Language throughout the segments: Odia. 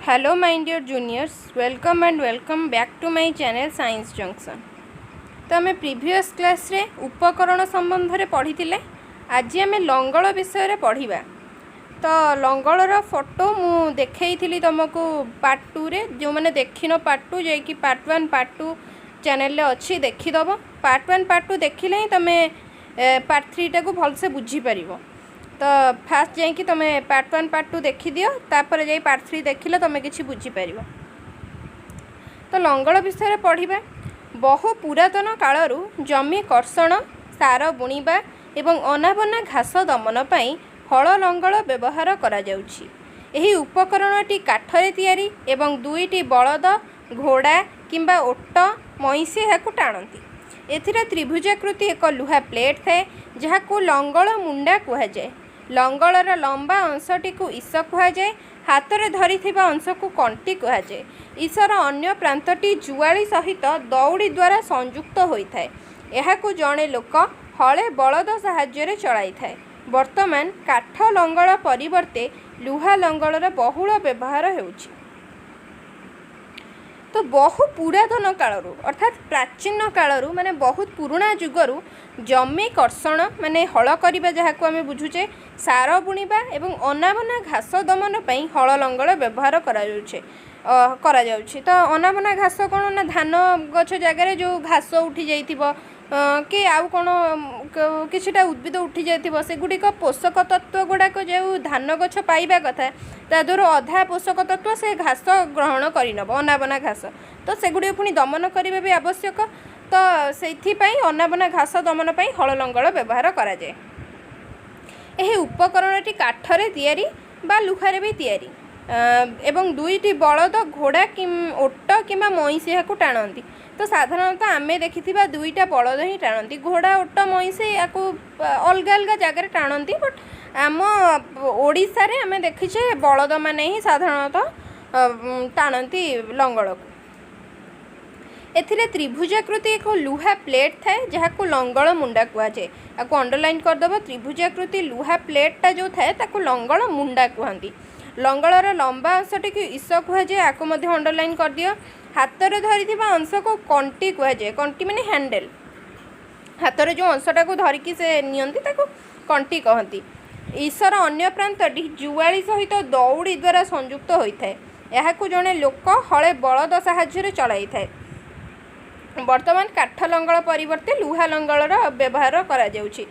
Hello my dear juniors, welcome and welcome back to my channel Science Junction. ତ ଆମେ ପ୍ରିଭିୟସ୍ କ୍ଲାସ୍ରେ ଉପକରଣ ସମ୍ବନ୍ଧରେ ପଢ଼ିଥିଲେ। ଆଜି ଆମେ ଲଙ୍ଗଳ ବିଷୟରେ ପଢ଼ିବା। ତ ଲଙ୍ଗଳର ଫଟୋ ମୁଁ ଦେଖେଇଥିଲି ତୁମକୁ ପାର୍ଟ ଟୁରେ। ଯେଉଁମାନେ ଦେଖିନ ପାର୍ଟ ଟୁ, ଯାଇକି ପାର୍ଟ ୱାନ୍, ପାର୍ଟ ଟୁ ଚ୍ୟାନେଲରେ ଅଛି, ଦେଖିଦେବ। ପାର୍ଟ ୱାନ୍, ପାର୍ଟ ଟୁ ଦେଖିଲେ ହିଁ ତୁମେ ପାର୍ଟ ଥ୍ରୀଟାକୁ ଭଲସେ ବୁଝିପାରିବ। ତ ଫାଷ୍ଟ ଯାଇକି ତୁମେ ପାର୍ଟ ୱାନ୍, ପାର୍ଟ ଟୁ ଦେଖିଦିଅ, ତାପରେ ଯାଇ ପାର୍ଟ ଥ୍ରୀ ଦେଖିଲେ ତୁମେ କିଛି ବୁଝିପାରିବ। ତ ଲଙ୍ଗଳ ବିଷୟରେ ପଢ଼ିବା। ବହୁ ପୁରାତନ କାଳରୁ ଜମି କର୍ଷଣ, ସାର ବୁଣିବା ଏବଂ ଅନାବନା ଘାସ ଦମନ ପାଇଁ ହଳ ଲଙ୍ଗଳ ବ୍ୟବହାର କରାଯାଉଛି। ଏହି ଉପକରଣଟି କାଠରେ ତିଆରି ଏବଂ ଦୁଇଟି ବଳଦ, ଘୋଡ଼ା କିମ୍ବା ଓଟ, ମଇଁଷି ଏହାକୁ ଟାଣନ୍ତି। ଏଥିରେ ତ୍ରିଭୁଜାକୃତି ଏକ ଲୁହା ପ୍ଲେଟ୍ ଥାଏ, ଯାହାକୁ ଲଙ୍ଗଳ ମୁଣ୍ଡା କୁହାଯାଏ। ଲଙ୍ଗଳର ଲମ୍ବା ଅଂଶଟିକୁ ଇସ କୁହାଯାଏ। ହାତରେ ଧରିଥିବା ଅଂଶକୁ କଣ୍ଟି କୁହାଯାଏ। ଇସର ଅନ୍ୟ ପ୍ରାନ୍ତଟି ଜୁଆଳି ସହିତ ଦଉଡ଼ି ଦ୍ୱାରା ସଂଯୁକ୍ତ ହୋଇଥାଏ। ଏହାକୁ ଜଣେ ଲୋକ ହଳେ ବଳଦ ସାହାଯ୍ୟରେ ଚଳାଇଥାଏ। ବର୍ତ୍ତମାନ କାଠ ଲଙ୍ଗଳ ପରିବର୍ତ୍ତେ ଲୁହା ଲଙ୍ଗଳର ବହୁଳ ବ୍ୟବହାର ହେଉଛି। ତ ବହୁ ପୁରାତନ କାଳରୁ, ଅର୍ଥାତ୍ ପ୍ରାଚୀନ କାଳରୁ, ମାନେ ବହୁତ ପୁରୁଣା ଯୁଗରୁ ଜମି କର୍ଷଣ, ମାନେ ହଳ କରିବା ଯାହାକୁ ଆମେ ବୁଝୁଛେ, ସାର ବୁଣିବା ଏବଂ ଅନାବନା ଘାସ ଦମନ ପାଇଁ ହଳ ଲଙ୍ଗଳ ବ୍ୟବହାର କରାଯାଉଛି। ତ ଅନାବନା ଘାସ କ'ଣ ନା ଧାନ ଗଛ ଜାଗାରେ ଯେଉଁ ଘାସ ଉଠି ଯାଇଥିବ କି ଆଉ କ'ଣ କିଛିଟା ଉଦ୍ଭିଦ ଉଠି ଯାଇଥିବ, ସେଗୁଡ଼ିକ ପୋଷକ ତତ୍ତ୍ୱ ଗୁଡ଼ାକ ଯେଉଁ ଧାନ ଗଛ ପାଇବା କଥା, ତା ଦେହରୁ ଅଧା ପୋଷକ ତତ୍ତ୍ୱ ସେ ଘାସ ଗ୍ରହଣ କରିନେବ, ଅନାବନା ଘାସ। ତ ସେଗୁଡ଼ିକ ପୁଣି ଦମନ କରିବା ବି ଆବଶ୍ୟକ। ତ ସେଇଥିପାଇଁ ଅନାବନା ଘାସ ଦମନ ପାଇଁ ହଳ ଲଙ୍ଗଳ ବ୍ୟବହାର କରାଯାଏ। ଏହି ଉପକରଣଟି କାଠରେ ତିଆରି ବା ଲୁହାରେ ବି ତିଆରି ଏବଂ ଦୁଇଟି ବଳଦ, ଘୋଡ଼ା କି ଓଟ କିମ୍ବା ମଇଁଷି ଏହାକୁ ଟାଣନ୍ତି। ତ ସାଧାରଣତଃ ଆମେ ଦେଖିଥିବା ଦୁଇଟା ବଳଦ ହିଁ ଟାଣନ୍ତି। ଘୋଡ଼ା, ଓଟ, ମଇଁଷି ୟାକୁ ଅଲଗା ଅଲଗା ଜାଗାରେ ଟାଣନ୍ତି, ବଟ୍ ଆମ ଓଡ଼ିଶାରେ ଆମେ ଦେଖିଛେ ବଳଦମାନେ ହିଁ ସାଧାରଣତଃ ଟାଣନ୍ତି ଲଙ୍ଗଳକୁ। ଏଥିରେ ତ୍ରିଭୁଜାକୃତି ଏକ ଲୁହା ପ୍ଲେଟ୍ ଥାଏ, ଯାହାକୁ ଲଙ୍ଗଳ ମୁଣ୍ଡା କୁହାଯାଏ। ତାକୁ ଅଣ୍ଡରଲାଇନ୍ କରିଦେବ। ତ୍ରିଭୁଜାକୃତି ଲୁହା ପ୍ଲେଟ୍ଟା ଯେଉଁ ଥାଏ, ତାକୁ ଲଙ୍ଗଳ ମୁଣ୍ଡା କୁହନ୍ତି। ଲଙ୍ଗଳର ଲମ୍ବା ଅଂଶଟିକୁ ଇସ କୁହାଯାଏ। ଆକୁ ମଧ୍ୟ ଅଣ୍ଡରଲାଇନ୍ କରିଦିଅ। ହାତରେ ଧରିଥିବା ଅଂଶକୁ କଣ୍ଟି କୁହାଯାଏ। କଣ୍ଟି ମାନେ ହ୍ୟାଣ୍ଡେଲ୍। ହାତରେ ଯେଉଁ ଅଂଶଟାକୁ ଧରିକି ସେ ନିଅନ୍ତି, ତାକୁ କଣ୍ଟି କହନ୍ତି। ଇସର ଅନ୍ୟ ପ୍ରାନ୍ତଟି ଜୁଆଳି ସହିତ ଦଉଡ଼ି ଦ୍ୱାରା ସଂଯୁକ୍ତ ହୋଇଥାଏ। ଏହାକୁ ଜଣେ ଲୋକ ହଳେ ବଳଦ ସାହାଯ୍ୟରେ ଚଳାଇଥାଏ। ବର୍ତ୍ତମାନ କାଠ ଲଙ୍ଗଳ ପରିବର୍ତ୍ତେ ଲୁହା ଲଙ୍ଗଳର ବ୍ୟବହାର କରାଯାଉଛି।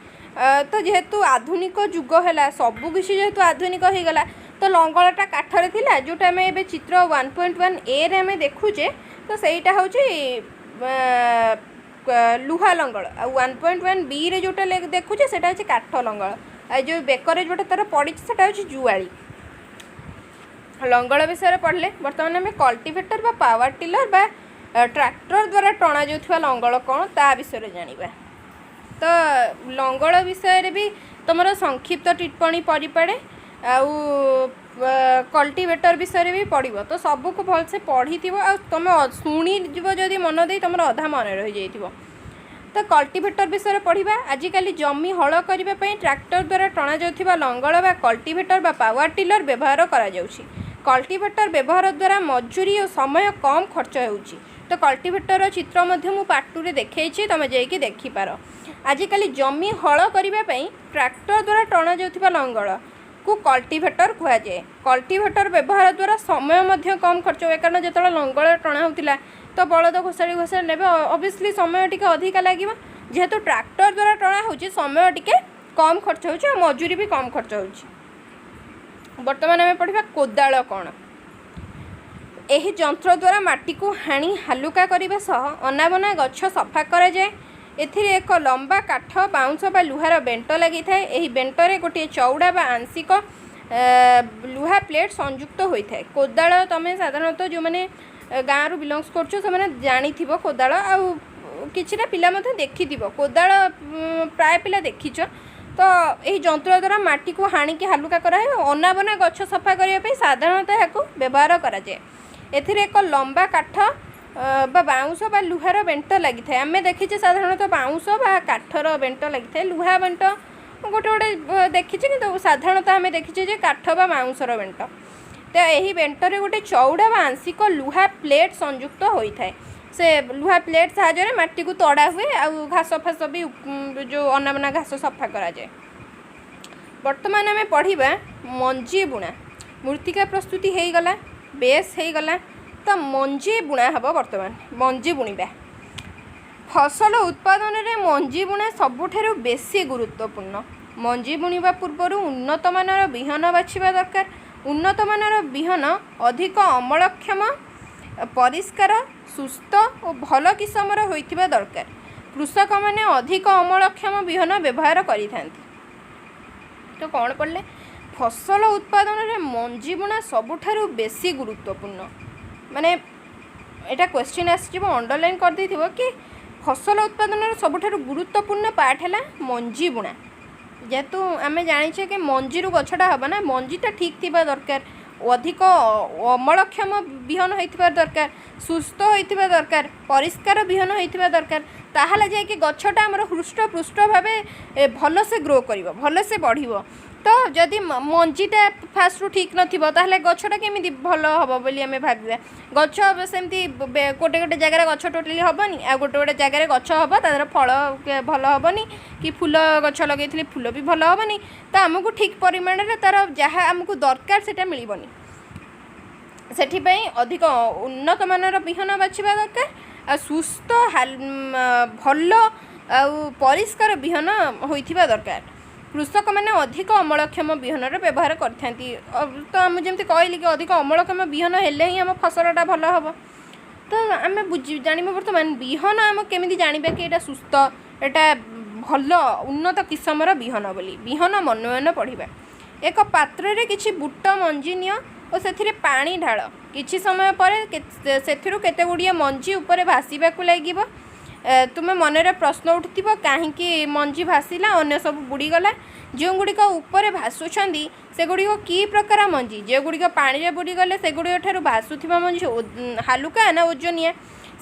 ତ ଯେହେତୁ ଆଧୁନିକ ଯୁଗ ହେଲା, ସବୁକିଛି ଯେହେତୁ ଆଧୁନିକ ହେଇଗଲା, ତ ଲଙ୍ଗଳଟା କାଠରେ ଥିଲା, ଯେଉଁଟା ଆମେ ଏବେ ଚିତ୍ର 1.1 ଏରେ ଆମେ ଦେଖୁଛେ, ତ ସେଇଟା ହେଉଛି ଲୁହା ଲଙ୍ଗଳ। ଆଉ 1.1 ବିରେ ଯେଉଁଟା ଦେଖୁଛେ, ସେଇଟା ହେଉଛି କାଠ ଲଙ୍ଗଳ। ଆଉ ଯେଉଁ ବେକରେ ଯେଉଁଟା ତା'ର ପଡ଼ିଛି, ସେଇଟା ହେଉଛି ଜୁଆଳି। ଲଙ୍ଗଳ ବିଷୟରେ ପଢ଼ିଲେ। ବର୍ତ୍ତମାନ ଆମେ କଲ୍ଟିଭେଟର ବା ପାୱାର ଟିଲର ବା ଟ୍ରାକ୍ଟର ଦ୍ୱାରା ଟଣାଯାଉଥିବା ଲଙ୍ଗଳ କ'ଣ, ତା ବିଷୟରେ ଜାଣିବା। ତ ଲଙ୍ଗଳ ବିଷୟରେ ବି ତୁମର ସଂକ୍ଷିପ୍ତ ଟିପ୍ପଣୀ ପଡ଼ିପାରେ ଆଉ କଲ୍ଟିଭେଟର ବିଷୟରେ ବି ପଡ଼ିବ। ତ ସବୁକୁ ଭଲସେ ପଢ଼ିଥିବ ଆଉ ତୁମେ ଶୁଣିଯିବ ଯଦି ମନ ଦେଇ, ତୁମର ଅଧା ମନେ ରହିଯାଇଥିବ। ତ କଲ୍ଟିଭେଟର ବିଷୟରେ ପଢ଼ିବା। ଆଜିକାଲି ଜମି ହଳ କରିବା ପାଇଁ ଟ୍ରାକ୍ଟର ଦ୍ୱାରା ଟଣାଯାଉଥିବା ଲଙ୍ଗଳ ବା କଲ୍ଟିଭେଟର ବା ପାୱାର ଟିଲର ବ୍ୟବହାର କରାଯାଉଛି। କଲ୍ଟିଭେଟର ବ୍ୟବହାର ଦ୍ୱାରା ମଜୁରୀ ଓ ସମୟ କମ୍ ଖର୍ଚ୍ଚ ହେଉଛି। ତ କଲ୍ଟିଭେଟରର ଚିତ୍ର ମଧ୍ୟ ମୁଁ ପାର୍ଟ ଟୁରେ ଦେଖେଇଛି, ତୁମେ ଯାଇକି ଦେଖିପାର। ଆଜିକାଲି ଜମି ହଳ କରିବା ପାଇଁ ଟ୍ରାକ୍ଟର ଦ୍ୱାରା ଟଣାଯାଉଥିବା ଲଙ୍ଗଳକୁ କଲ୍ଟିଭେଟର କୁହାଯାଏ। କଲ୍ଟିଭେଟର ବ୍ୟବହାର ଦ୍ୱାରା ସମୟ ମଧ୍ୟ କମ୍ ଖର୍ଚ୍ଚ ହୁଏ, କାରଣ ଯେତେବେଳେ ଲଙ୍ଗଳ ଟଣା ହେଉଥିଲା, ତ ବଳଦ ଘୋଷାଡ଼ି ଘୋଷାଡ଼ି ନେବେ, ଅବଭିୟସଲି ସମୟ ଟିକେ ଅଧିକା ଲାଗିବ। ଯେହେତୁ ଟ୍ରାକ୍ଟର ଦ୍ୱାରା ଟଣା ହେଉଛି, ସମୟ ଟିକେ କମ୍ ଖର୍ଚ୍ଚ ହେଉଛି ଆଉ ମଜୁରୀ ବି କମ୍ ଖର୍ଚ୍ଚ ହେଉଛି। ବର୍ତ୍ତମାନ ଆମେ ପଢ଼ିବା କୋଦାଳ କ'ଣ। ଏହି ଯନ୍ତ୍ର ଦ୍ୱାରା ମାଟିକୁ ହାଣି ହାଲୁକା କରିବା ସହ ଅନାବନା ଗଛ ସଫା କରାଯାଏ। ଏଥିରେ ଏକ ଲମ୍ବା କାଠ, ବାଉଁଶ ବା ଲୁହାର ବେଣ୍ଟ ଲାଗିଥାଏ। ଏହି ବେଣ୍ଟରେ ଗୋଟିଏ ଚଉଡ଼ା ବା ଆଂଶିକ ଲୁହା ପ୍ଲେଟ୍ ସଂଯୁକ୍ତ ହୋଇଥାଏ। କୋଦାଳ ତୁମେ ସାଧାରଣତଃ ଯେଉଁମାନେ ଗାଁରୁ ବିଲଙ୍ଗସ୍ କରୁଛ, ସେମାନେ ଜାଣିଥିବ କୋଦାଳ ଆଉ କିଛିଟା ପିଲା ମଧ୍ୟ ଦେଖିଥିବ କୋଦାଳ। ପ୍ରାୟ ପିଲା ଦେଖିଛ। ତ ଏହି ଯନ୍ତ୍ର ଦ୍ୱାରା ମାଟିକୁ ହାଣିକି ହାଲୁକା କରାହୁଏ। ଅନାବନା ଗଛ ସଫା କରିବା ପାଇଁ ସାଧାରଣତଃ ଏହାକୁ ବ୍ୟବହାର କରାଯାଏ। ଏଥିରେ ଏକ ଲମ୍ବା କାଠ ବା ବାଉଁଶ ବା ଲୁହାର ବେଣ୍ଟ ଲାଗିଥାଏ। ଆମେ ଦେଖିଛେ ସାଧାରଣତଃ ବାଉଁଶ ବା କାଠର ବେଣ୍ଟ ଲାଗିଥାଏ। ଲୁହା ବେଣ୍ଟ ଗୋଟେ ଗୋଟେ ଦେଖିଛେ, କିନ୍ତୁ ସାଧାରଣତଃ ଆମେ ଦେଖିଛେ ଯେ କାଠ ବା ବାଉଁଶର ବେଣ୍ଟ। ତ ଏହି ବେଣ୍ଟରେ ଗୋଟେ ଚଉଡ଼ା ବା ଆଂଶିକ ଲୁହା ପ୍ଲେଟ୍ ସଂଯୁକ୍ତ ହୋଇଥାଏ। ସେ ଲୁହା ପ୍ଲେଟ୍ ସାହାଯ୍ୟରେ ମାଟିକୁ ତଡ଼ା ହୁଏ ଆଉ ଘାସ ଫାସ ବି, ଯେଉଁ ଅନାବନା ଘାସ ସଫା କରାଯାଏ। ବର୍ତ୍ତମାନ ଆମେ ପଢ଼ିବା ମଞ୍ଜି ବୁଣା। ମୃତ୍ତିକା ପ୍ରସ୍ତୁତି ହେଇଗଲା, ବେସ୍ ହେଇଗଲା, ତ ମଞ୍ଜି ବୁଣା ହେବ। ବର୍ତ୍ତମାନ ମଞ୍ଜି ବୁଣିବା। ଫସଲ ଉତ୍ପାଦନରେ ମଞ୍ଜି ବୁଣା ସବୁଠାରୁ ବେଶୀ ଗୁରୁତ୍ୱପୂର୍ଣ୍ଣ। ମଞ୍ଜି ବୁଣିବା ପୂର୍ବରୁ ଉନ୍ନତମାନର ବିହନ ବାଛିବା ଦରକାର। ଉନ୍ନତମାନର ବିହନ ଅଧିକ ଅମଳକ୍ଷମ, ପରିଷ୍କାର, ସୁସ୍ଥ ଓ ଭଲ କିସମର ହୋଇଥିବା ଦରକାର। କୃଷକମାନେ ଅଧିକ ଅମଳକ୍ଷମ ବିହନ ବ୍ୟବହାର କରିଥାନ୍ତି। ତ କ'ଣ ପଢ଼ିଲେ? ଫସଲ ଉତ୍ପାଦନରେ ମଞ୍ଜି ବୁଣା ସବୁଠାରୁ ବେଶୀ ଗୁରୁତ୍ୱପୂର୍ଣ୍ଣ। ମାନେ ଏଇଟା କ୍ୱେଶ୍ଚିନ୍ ଆସିଯିବ, ଅଣ୍ଡରଲାଇନ୍ କରିଦେଇଥିବ କି ଫସଲ ଉତ୍ପାଦନର ସବୁଠାରୁ ଗୁରୁତ୍ୱପୂର୍ଣ୍ଣ ପାର୍ଟ ହେଲା ମଞ୍ଜି ବୁଣା। ଯେହେତୁ ଆମେ ଜାଣିଛେ କି ମଞ୍ଜିରୁ ଗଛଟା ହେବ ନା, ମଞ୍ଜିଟା ଠିକ୍ ଥିବା ଦରକାର, ଅଧିକ ଅମଳକ୍ଷମ ବିହନ ହେଇଥିବା ଦରକାର, ସୁସ୍ଥ ହୋଇଥିବା ଦରକାର, ପରିଷ୍କାର ବିହନ ହେଇଥିବା ଦରକାର। ତାହେଲେ ଯାଇକି ଗଛଟା ଆମର ହୃଷ୍ଟପୃଷ୍ଟ ଭାବେ ଭଲସେ ଗ୍ରୋ କରିବ, ଭଲସେ ବଢ଼ିବ। ତ ଯଦି ମଞ୍ଜିଟା ଫାଷ୍ଟରୁ ଠିକ୍ ନଥିବ, ତାହେଲେ ଗଛଟା କେମିତି ଭଲ ହେବ ବୋଲି ଆମେ ଭାବିବା? ଗଛ ସେମିତି ଗୋଟେ ଗୋଟେ ଜାଗାରେ ଗଛ ଟୋଟାଲି ହେବନି, ଆଉ ଗୋଟେ ଗୋଟେ ଜାଗାରେ ଗଛ ହେବ, ତା ଦେହରେ ଫଳ ଭଲ ହେବନି, କି ଫୁଲ ଗଛ ଲଗେଇଥିଲେ ଫୁଲ ବି ଭଲ ହେବନି। ତ ଆମକୁ ଠିକ୍ ପରିମାଣରେ ତା'ର ଯାହା ଆମକୁ ଦରକାର, ସେଇଟା ମିଳିବନି। ସେଥିପାଇଁ ଅଧିକ ଉନ୍ନତମାନର ବିହନ ବାଛିବା ଦରକାର ଆଉ ସୁସ୍ଥ, ଭଲ ଆଉ ପରିଷ୍କାର ବିହନ ହୋଇଥିବା ଦରକାର। କୃଷକମାନେ ଅଧିକ ଅମଳକ୍ଷମ ବିହନର ବ୍ୟବହାର କରିଥାନ୍ତି। ତ ମୁଁ ଯେମିତି କହିଲି କି ଅଧିକ ଅମଳକ୍ଷମ ବିହନ ହେଲେ ହିଁ ଆମ ଫସଲଟା ଭଲ ହେବ। ତ ଆମେ ବୁଝି ଜାଣିବା ବର୍ତ୍ତମାନ ବିହନ ଆମେ କେମିତି ଜାଣିବା କି ଏଇଟା ସୁସ୍ଥ, ଏଇଟା ଭଲ ଉନ୍ନତ କିସମର ବିହନ ବୋଲି। ବିହନ ମନୋନୟନ ପଢ଼ିବା। ଏକ ପାତ୍ରରେ କିଛି ବୁଟ ମଞ୍ଜି ନିଅ ଓ ସେଥିରେ ପାଣି ଢାଳ। କିଛି ସମୟ ପରେ ସେଥିରୁ କେତେ ଗୁଡ଼ିଏ ମଞ୍ଜି ଉପରେ ଭାସିବାକୁ ଲାଗିବ। ତୁମେ ମନରେ ପ୍ରଶ୍ନ ଉଠୁଥିବ, କାହିଁକି ମଞ୍ଜି ଭାସିଲା, ଅନ୍ୟ ସବୁ ବୁଡ଼ିଗଲା? ଯେଉଁଗୁଡ଼ିକ ଉପରେ ଭାସୁଛନ୍ତି, ସେଗୁଡ଼ିକ କି ପ୍ରକାର ମଞ୍ଜି? ଯେଉଁଗୁଡ଼ିକ ପାଣିରେ ବୁଡ଼ିଗଲେ, ସେଗୁଡ଼ିକ ଠାରୁ ଭାସୁଥିବା ମଞ୍ଜି ହାଲୁକା ନା ଓଜନିଆ?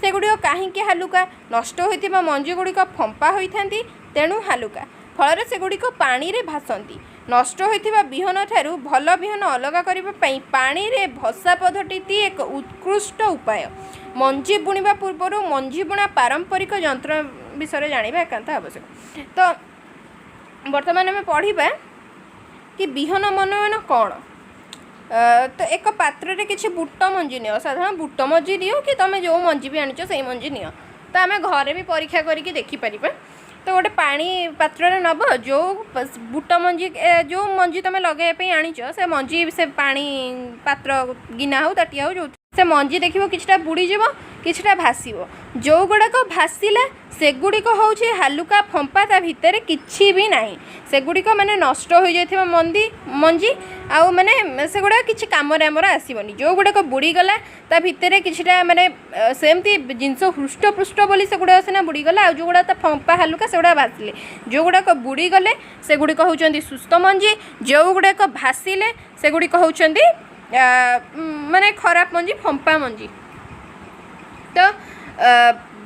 ସେଗୁଡ଼ିକ କାହିଁକି ହାଲୁକା? ନଷ୍ଟ ହୋଇଥିବା ମଞ୍ଜି ଗୁଡ଼ିକ ଫମ୍ପା ହୋଇଥାନ୍ତି, ତେଣୁ ହାଲୁକା। ଫଳରେ ସେଗୁଡ଼ିକ ପାଣିରେ ଭାସନ୍ତି। ନଷ୍ଟ ହୋଇଥିବା ବିହନ ଠାରୁ ଭଲ ବିହନ ଅଲଗା କରିବା ପାଇଁ ପାଣିରେ ଭସା ପଦ୍ଧତିଟି ଏକ ଉତ୍କୃଷ୍ଟ ଉପାୟ। ମଞ୍ଜି ବୁଣିବା ପୂର୍ବରୁ ମଞ୍ଜି ବୁଣା ପାରମ୍ପରିକ ଯନ୍ତ୍ର ବିଷୟରେ ଜାଣିବା ଏକାନ୍ତ ଆବଶ୍ୟକ। ତ ବର୍ତ୍ତମାନ ଆମେ ପଢ଼ିବା କି ବିହନ ମନୋନୟନ କ'ଣ। ତ ଏକ ପାତ୍ରରେ କିଛି ବୁଟ ମଞ୍ଜି ନିଅ। ସାଧାରଣ ବୁଟ ମଞ୍ଜି ନିଅ କି ତୁମେ ଯେଉଁ ମଞ୍ଜି ବି ଆଣିଛ, ସେଇ ମଞ୍ଜି ନିଅ। ତ ଆମେ ଘରେ ବି ପରୀକ୍ଷା କରିକି ଦେଖିପାରିବା। ତ ଗୋଟେ ପାଣି ପାତ୍ରରେ ନେବ, ଯେଉଁ ବୁଟ ମଞ୍ଜି, ଯେଉଁ ମଞ୍ଜି ତୁମେ ଲଗାଇବା ପାଇଁ ଆଣିଛ, ସେ ମଞ୍ଜି ସେ ପାଣି ପାତ୍ର, ଗିନା ହେଉ, ତାଟିଆ ହେଉ, ଯେଉଁ ସେ ମଞ୍ଜି ଦେଖିବ କିଛିଟା ବୁଡ଼ିଯିବ, କିଛିଟା ଭାସିବ। ଯେଉଁଗୁଡ଼ାକ ଭାସିଲା, ସେଗୁଡ଼ିକ ହେଉଛି ହାଲୁକା, ଫମ୍ପା, ତା ଭିତରେ କିଛି ବି ନାହିଁ। ସେଗୁଡ଼ିକ ମାନେ ନଷ୍ଟ ହୋଇଯାଇଥିବା ମଞ୍ଜି ଆଉ ମାନେ ସେଗୁଡ଼ାକ କିଛି କାମରେ ଆମର ଆସିବନି। ଯେଉଁଗୁଡ଼ାକ ବୁଡ଼ିଗଲା, ତା ଭିତରେ କିଛିଟା ମାନେ ସେମିତି ଜିନିଷ ହୃଷ୍ଟପୃଷ୍ଟ ବୋଲି ସେଗୁଡ଼ାକ ସିନା ବୁଡ଼ିଗଲା, ଆଉ ଯେଉଁଗୁଡ଼ାକ ତା ଫମ୍ପା, ହାଲୁକା, ସେଗୁଡ଼ାକ ଭାସିଲେ। ଯେଉଁଗୁଡ଼ାକ ବୁଡ଼ିଗଲେ, ସେଗୁଡ଼ିକ ହେଉଛନ୍ତି ସୁସ୍ଥ ମଞ୍ଜି। ଯେଉଁଗୁଡ଼ାକ ଭାସିଲେ, ସେଗୁଡ଼ିକ ହେଉଛନ୍ତି ମାନେ ଖରାପ ମଞ୍ଜି, ଫମ୍ପା ମଞ୍ଜି। ତ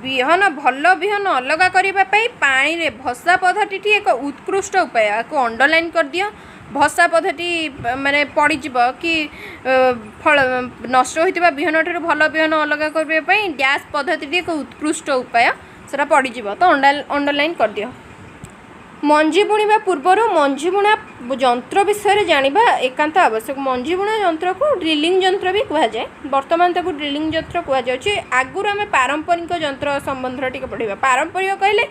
ବିହନ, ଭଲ ବିହନ ଅଲଗା କରିବା ପାଇଁ ପାଣିରେ ଭସା ପଦ୍ଧତିଟି ଏକ ଉତ୍କୃଷ୍ଟ ଉପାୟ। ଆକୁ ଅଣ୍ଡରଲାଇନ୍ କରିଦିଅ। ଭସା ପଦ୍ଧତି ମାନେ ପଡ଼ିଯିବ କି ଫଳ ନଷ୍ଟ ହୋଇଥିବା ବିହନ ଠାରୁ ଭଲ ବିହନ ଅଲଗା କରିବା ପାଇଁ ଡ୍ୟାସ୍ ପଦ୍ଧତିଟି ଏକ ଉତ୍କୃଷ୍ଟ ଉପାୟ, ସେଟା ପଡ଼ିଯିବ। ତ ଅଣ୍ଡରଲାଇନ୍ କରିଦିଅ। ମଞ୍ଜି ବୁଣିବା ପୂର୍ବରୁ ମଞ୍ଜି ବୁଣା ଯନ୍ତ୍ର ବିଷୟରେ ଜାଣିବା ଏକାନ୍ତ ଆବଶ୍ୟକ। ମଞ୍ଜି ବୁଣା ଯନ୍ତ୍ରକୁ ଡ୍ରିଲିଂ ଯନ୍ତ୍ର ବି କୁହାଯାଏ। ବର୍ତ୍ତମାନ ତାକୁ ଡ୍ରିଲିଂ ଯନ୍ତ୍ର କୁହାଯାଉଛି। ଆଗରୁ ଆମେ ପାରମ୍ପରିକ ଯନ୍ତ୍ର ସମ୍ବନ୍ଧରେ ଟିକେ ପଢ଼ିବା। ପାରମ୍ପରିକ କହିଲେ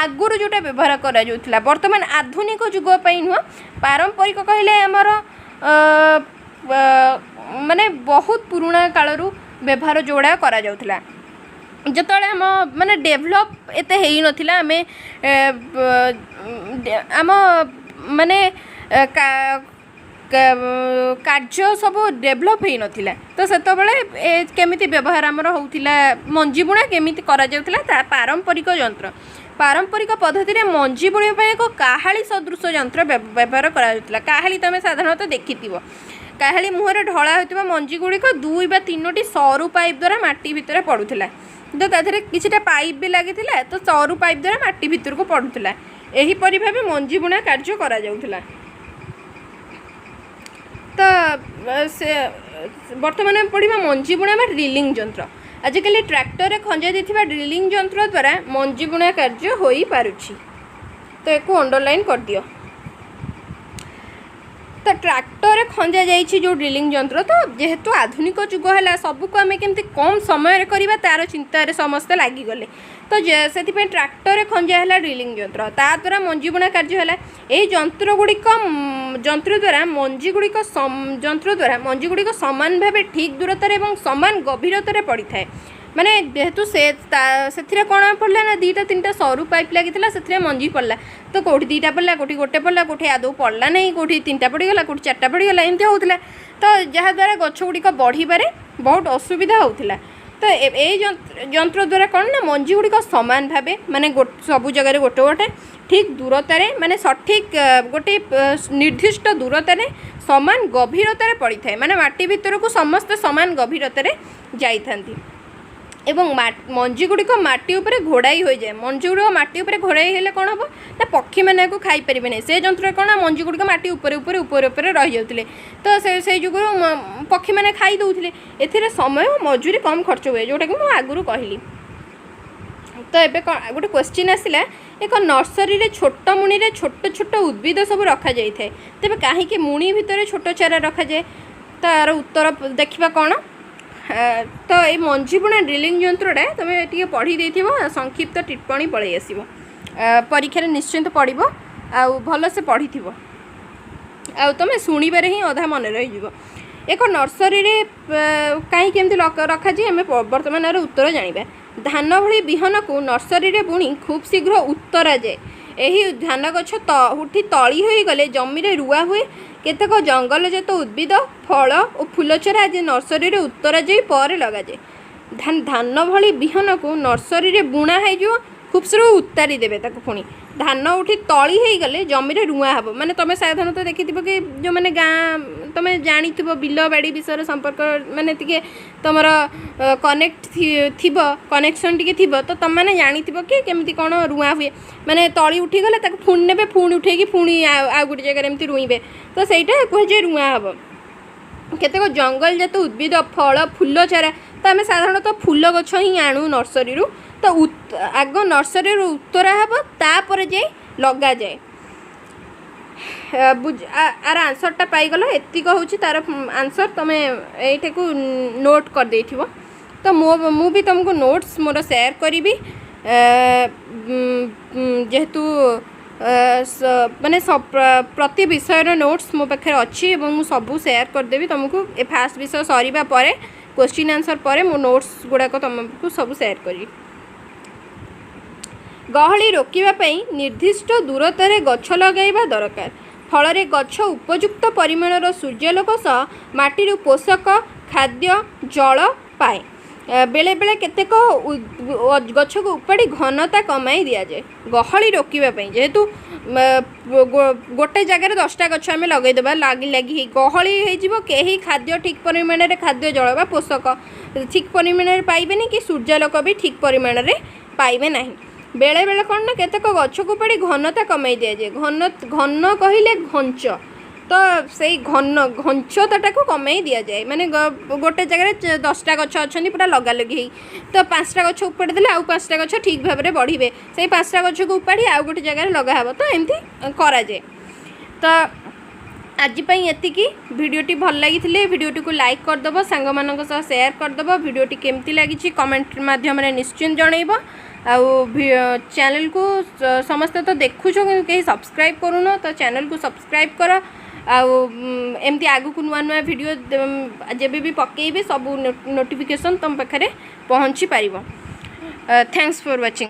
ଆଗରୁ ଯେଉଁଟା ବ୍ୟବହାର କରାଯାଉଥିଲା, ବର୍ତ୍ତମାନ ଆଧୁନିକ ଯୁଗ ପାଇଁ ନୁହଁ। ପାରମ୍ପରିକ କହିଲେ ଆମର ମାନେ ବହୁତ ପୁରୁଣା କାଳରୁ ବ୍ୟବହାର ଯେଉଁଗୁଡ଼ା କରାଯାଉଥିଲା, ଯେତେବେଳେ ଆମ ମାନେ ଡେଭଲପ୍ ଏତେ ହେଇନଥିଲା, ଆମେ ଆମ ମାନେ କାର୍ଯ୍ୟ ସବୁ ଡେଭଲପ୍ ହେଇନଥିଲା, ତ ସେତେବେଳେ ଏ କେମିତି ବ୍ୟବହାର ଆମର ହେଉଥିଲା, ମଞ୍ଜି ବୁଣା କେମିତି କରାଯାଉଥିଲା, ତା ପାରମ୍ପରିକ ଯନ୍ତ୍ର। ପାରମ୍ପରିକ ପଦ୍ଧତିରେ ମଞ୍ଜି ବୁଣିବା ପାଇଁ ଏକ କାହାଳି ସଦୃଶ ଯନ୍ତ୍ର ବ୍ୟବହାର କରାଯାଉଥିଲା। କାହାଳି ତମେ ସାଧାରଣତଃ ଦେଖିଥିବ। କାହାଳି ମୁହଁରେ ଢଳା ହୋଇଥିବା ମଞ୍ଜି ଗୁଡ଼ିକ ଦୁଇ ବା ତିନୋଟି ସରୁ ପାଇପ୍ ଦ୍ୱାରା ମାଟି ଭିତରେ ପଡ଼ୁଥିଲା। ତ ତା ଦେହରେ କିଛିଟା ପାଇପ୍ ବି ଲାଗିଥିଲା, ତ ସରୁ ପାଇପ୍ ଦ୍ୱାରା ମାଟି ଭିତରକୁ ପଡ଼ୁଥିଲା। ଏହିପରି ଭାବେ ମଞ୍ଜି ବୁଣା କାର୍ଯ୍ୟ କରାଯାଉଥିଲା। ତ ସେ ବର୍ତ୍ତମାନ ଆମେ ପଢ଼ିବା ମଞ୍ଜି ବୁଣା ବା ଡ୍ରିଲିଂ ଯନ୍ତ୍ର। ଆଜିକାଲି ଟ୍ରାକ୍ଟରରେ ଖଞ୍ଜା ଯାଇଥିବା ଡ୍ରିଲିଂ ଯନ୍ତ୍ର ଦ୍ୱାରା ମଞ୍ଜି ବୁଣା କାର୍ଯ୍ୟ ହୋଇପାରୁଛି। ତ ୟାକୁ ଅଣ୍ଡରଲାଇନ୍ କରିଦିଅ। ତ ଟ୍ରାକ୍ଟରରେ ଖଞ୍ଜା ଯାଇଛି ଯେଉଁ ଡ୍ରିଲିଂ ଯନ୍ତ୍ର, ତ ଯେହେତୁ ଆଧୁନିକ ଯୁଗ ହେଲା, ସବୁକୁ ଆମେ କେମିତି କମ୍ ସମୟରେ କରିବା ତାର ଚିନ୍ତାରେ ସମସ୍ତେ ଲାଗିଗଲେ। ତ ସେଥିପାଇଁ ଟ୍ରାକ୍ଟରରେ ଖଞ୍ଜା ହେଲା ଡ୍ରିଲିଂ ଯନ୍ତ୍ର, ତା ଦ୍ୱାରା ମଞ୍ଜି ବୁଣା କାର୍ଯ୍ୟ ହେଲା। ଏହି ଯନ୍ତ୍ର ଦ୍ୱାରା ମଞ୍ଜି ଗୁଡ଼ିକ ସମାନ ଭାବେ ଠିକ୍ ଦୂରତାରେ ଏବଂ ସମାନ ଗଭୀରତାରେ ପଡ଼ିଥାଏ। ମାନେ ଯେହେତୁ ସେ ତା ସେଥିରେ କ'ଣ ପଡ଼ିଲା ନା ଦୁଇଟା ତିନିଟା ସରୁ ପାଇପ୍ ଲାଗିଥିଲା, ସେଥିରେ ମଞ୍ଜି ପଡ଼ିଲା। ତ କେଉଁଠି ଦୁଇଟା ପଡ଼ିଲା, କେଉଁଠି ଗୋଟେ ପଡ଼ିଲା, କେଉଁଠି ଆଦୌ ପଡ଼ିଲା ନାହିଁ, କେଉଁଠି ତିନିଟା ପଡ଼ିଗଲା, କେଉଁଠି ଚାରିଟା ପଡ଼ିଗଲା, ଏମିତି ହେଉଥିଲା। ତ ଯାହାଦ୍ୱାରା ଗଛ ଗୁଡ଼ିକ ବଢ଼ିବାରେ ବହୁତ ଅସୁବିଧା ହେଉଥିଲା। ତ ଏଇ ଯନ୍ତ୍ର ଦ୍ୱାରା କ'ଣ ନା ମଞ୍ଜି ଗୁଡ଼ିକ ସମାନ ଭାବେ, ମାନେ ସବୁ ଜାଗାରେ ଗୋଟେ ଗୋଟେ ଠିକ୍ ଦୂରତାରେ, ମାନେ ସଠିକ୍ ଗୋଟେ ନିର୍ଦ୍ଦିଷ୍ଟ ଦୂରତାରେ ସମାନ ଗଭୀରତାରେ ପଡ଼ିଥାଏ। ମାନେ ମାଟି ଭିତରକୁ ସମସ୍ତେ ସମାନ ଗଭୀରତାରେ ଯାଇଥାନ୍ତି ଏବଂ ମଞ୍ଜି ଗୁଡ଼ିକ ମାଟି ଉପରେ ଘୋଡ଼ାଇ ହୋଇଯାଏ। ମଞ୍ଜି ଗୁଡ଼ିକ ମାଟି ଉପରେ ଘୋଡ଼ାଇ ହେଲେ କ'ଣ ହେବ ନା ପକ୍ଷୀମାନେ ଏହାକୁ ଖାଇପାରିବେ ନାହିଁ। ସେ ଯନ୍ତ୍ରରେ କ'ଣ ନା ମଞ୍ଜି ଗୁଡ଼ିକ ମାଟି ଉପରେ ଉପରେ ଉପରେ ଉପରେ ରହିଯାଉଥିଲେ, ତ ସେଇ ଯୋଗୁଁ ପକ୍ଷୀମାନେ ଖାଇ ଦେଉଥିଲେ। ଏଥିରେ ସମୟ ଓ ମଜୁରୀ କମ୍ ଖର୍ଚ୍ଚ ହୁଏ, ଯେଉଁଟାକି ମୁଁ ଆଗରୁ କହିଲି। ତ ଏବେ କ'ଣ ଗୋଟେ କ୍ୱେଶ୍ଚିନ୍ ଆସିଲା, ଏକ ନର୍ସରୀରେ ଛୋଟ ମୁଣିରେ ଛୋଟ ଛୋଟ ଉଦ୍ଭିଦ ସବୁ ରଖାଯାଇଥାଏ, ତେବେ କାହିଁକି ମୁଣି ଭିତରେ ଛୋଟ ଚାରା ରଖାଯାଏ? ତାର ଉତ୍ତର ଦେଖିବା କ'ଣ। ତ ଏଇ ମଞ୍ଜି ବୁଣା ଡ୍ରିଲିଂ ଯନ୍ତ୍ରଟା ତୁମେ ଟିକେ ପଢ଼ି ଦେଇଥିବ, ସଂକ୍ଷିପ୍ତ ଟିପ୍ପଣୀ ପଳେଇ ଆସିବ, ପରୀକ୍ଷାରେ ନିଶ୍ଚିନ୍ତ ପଡ଼ିବ। ଆଉ ଭଲସେ ପଢ଼ିଥିବ, ଆଉ ତୁମେ ଶୁଣିବାରେ ହିଁ ଅଧା ମନେ ରହିଯିବ। ଏକ ନର୍ସରୀରେ କାହିଁକି ଏମିତି ରଖାଯାଏ, ଆମେ ବର୍ତ୍ତମାନ ଏହାର ଉତ୍ତର ଜାଣିବା। ଧାନ ଭଳି ବିହନକୁ ନର୍ସରୀରେ ବୁଣି ଖୁବ୍ ଶୀଘ୍ର ଉତ୍ତରାଯାଏ। ଏହି ଧାନ ଗଛ ଉଠି ତଳି ହୋଇଗଲେ ଜମିରେ ରୁଆ ହୁଏ। କେତେକ ଜଙ୍ଗଲଜାତ ଉଦ୍ଭିଦ, ଫଳ ଓ ଫୁଲ ଚାରା ଆଦି ନର୍ସରୀରେ ଉତ୍ତରାଯାଇ ପରେ ଲଗାଯାଏ। ଧାନ ଭଳି ବିହନକୁ ନର୍ସରୀରେ ବୁଣା ହେଇଯିବ, ଖୁବ୍ ଶୀଘ୍ର ଉତାରି ଦେବେ ତାକୁ। ପୁଣି ଧାନ ଉଠି ତଳି ହେଇଗଲେ ଜମିରେ ରୁଆ ହେବ। ମାନେ ତୁମେ ସାଧାରଣତଃ ଦେଖିଥିବ କି ଯେଉଁମାନେ ଗାଁ, ତୁମେ ଜାଣିଥିବ ବିଲ ବାଡ଼ି ବିଷୟରେ ସମ୍ପର୍କ, ମାନେ ଟିକେ ତୁମର କନେକ୍ଟ ଥିବ, କନେକ୍ସନ୍ ଟିକେ ଥିବ, ତ ତୁମେମାନେ ଜାଣିଥିବ କି କେମିତି କ'ଣ ରୁଆ ହୁଏ। ମାନେ ତଳି ଉଠିଗଲେ ତାକୁ ପୁଣି ନେବେ, ପୁଣି ଉଠେଇକି ପୁଣି ଆଉ ଗୋଟେ ଜାଗାରେ ଏମିତି ରୁଇବେ, ତ ସେଇଟା କୁହାଯାଏ ରୁଆ ହେବ। କେତେକ ଜଙ୍ଗଲଜାତ ଉଦ୍ଭିଦ, ଫଳ, ଫୁଲ ଚାରା, ତ ଆମେ ସାଧାରଣତଃ ଫୁଲ ଗଛ ହିଁ ଆଣୁ ନର୍ସରୀରୁ। ତ ଆଗ ନର୍ସରୀରୁ ଉତ୍ତରା ହେବ, ତାପରେ ଯାଇ ଲଗାଯାଏ। ଆର ଆନ୍ସର୍ଟା ପାଇଗଲ। ଏତିକ ହେଉଛି ତାର ଆନ୍ସର୍। ତୁମେ ଏଇଟାକୁ ନୋଟ୍ କରିଦେଇଥିବ। ତ ମୁଁ ବି ତୁମକୁ ନୋଟ୍ସ ମୋର ସେୟାର କରିବି, ଯେହେତୁ ମାନେ ପ୍ରତି ବିଷୟର ନୋଟ୍ସ ମୋ ପାଖରେ ଅଛି ଏବଂ ମୁଁ ସବୁ ସେୟାର କରିଦେବି ତୁମକୁ। ଏ ଫାଷ୍ଟ ବିଷୟ ସରିବା ପରେ, କ୍ୱେଶ୍ଚିନ୍ ଆନ୍ସର୍ ପରେ ମୁଁ ନୋଟ୍ସ ଗୁଡ଼ାକ ତୁମକୁ ସବୁ ସେୟାର କରିବି। ଗହଳି ରୋକିବା ପାଇଁ ନିର୍ଦ୍ଦିଷ୍ଟ ଦୂରତାରେ ଗଛ ଲଗାଇବା ଦରକାର। ଫଳରେ ଗଛ ଉପଯୁକ୍ତ ପରିମାଣର ସୂର୍ଯ୍ୟାଲୋକ ସହ ମାଟିରୁ ପୋଷକ ଖାଦ୍ୟ, ଜଳ ପାଏ। ବେଳେବେଳେ କେତେକ ଗଛକୁ ଉପାଡ଼ି ଘନତା କମାଇ ଦିଆଯାଏ। ଗହଳି ରୋକିବା ପାଇଁ, ଯେହେତୁ ଗୋଟେ ଜାଗାରେ 10ଟା ଗଛ ଆମେ ଲଗାଇଦେବା, ଲାଗି ଲାଗି ହେଇ ଗହଳି ହେଇଯିବ, କେହି ଖାଦ୍ୟ ଠିକ୍ ପରିମାଣରେ, ଖାଦ୍ୟ, ଜଳ ବା ପୋଷକ ଠିକ୍ ପରିମାଣରେ ପାଇବେନି କି ସୂର୍ଯ୍ୟାଲୋକ ବି ଠିକ୍ ପରିମାଣରେ ପାଇବେ ନାହିଁ। ବେଳେବେଳେ କ'ଣ ନା କେତେକ ଗଛକୁ ଉପାଡ଼ି ଘନତା କମାଇ ଦିଆଯାଏ। ଘନ, ଘନ କହିଲେ ଘଞ୍ଚ, ତ ସେଇ ଘଞ୍ଚତାଟାକୁ କମାଇ ଦିଆଯାଏ। ମାନେ ଗୋଟେ ଜାଗାରେ 10ଟା ଗଛ ଅଛନ୍ତି ପୁରା ଲଗାଲଗି ହେଇ, ତ ପାଞ୍ଚଟା ଗଛ ଉପାଡ଼ି ଦେଲେ ଆଉ ପାଞ୍ଚଟା ଗଛ ଠିକ୍ ଭାବରେ ବଢ଼ିବେ। ସେଇ ପାଞ୍ଚଟା ଗଛକୁ ଉପାଡ଼ି ଆଉ ଗୋଟେ ଜାଗାରେ ଲଗା ହେବ, ତ ଏମିତି କରାଯାଏ। ତ ଆଜି ପାଇଁ ଏତିକି। ଭିଡ଼ିଓଟି ଭଲ ଲାଗିଥିଲେ ଭିଡ଼ିଓଟିକୁ ଲାଇକ୍ କରିଦେବ, ସାଙ୍ଗମାନଙ୍କ ସହ ସେୟାର କରିଦେବ। ଭିଡ଼ିଓଟି କେମିତି ଲାଗିଛି କମେଣ୍ଟ ମାଧ୍ୟମରେ ନିଶ୍ଚିନ୍ତ ଜଣାଇବ। ଆଉ ଚ୍ୟାନେଲକୁ ସମସ୍ତେ ତ ଦେଖୁଛ କିନ୍ତୁ କେହି ସବସ୍କ୍ରାଇବ୍ କରୁନ, ତ ଚ୍ୟାନେଲକୁ ସବସ୍କ୍ରାଇବ୍ କର। ଆଉ ଏମିତି ଆଗକୁ ନୂଆ ନୂଆ ଭିଡ଼ିଓ ଯେବେ ବି ପକେଇବି, ସବୁ ନୋଟିଫିକେସନ୍ ତୁମ ପାଖରେ ପହଞ୍ଚି ପାରିବ। Thanks for watching.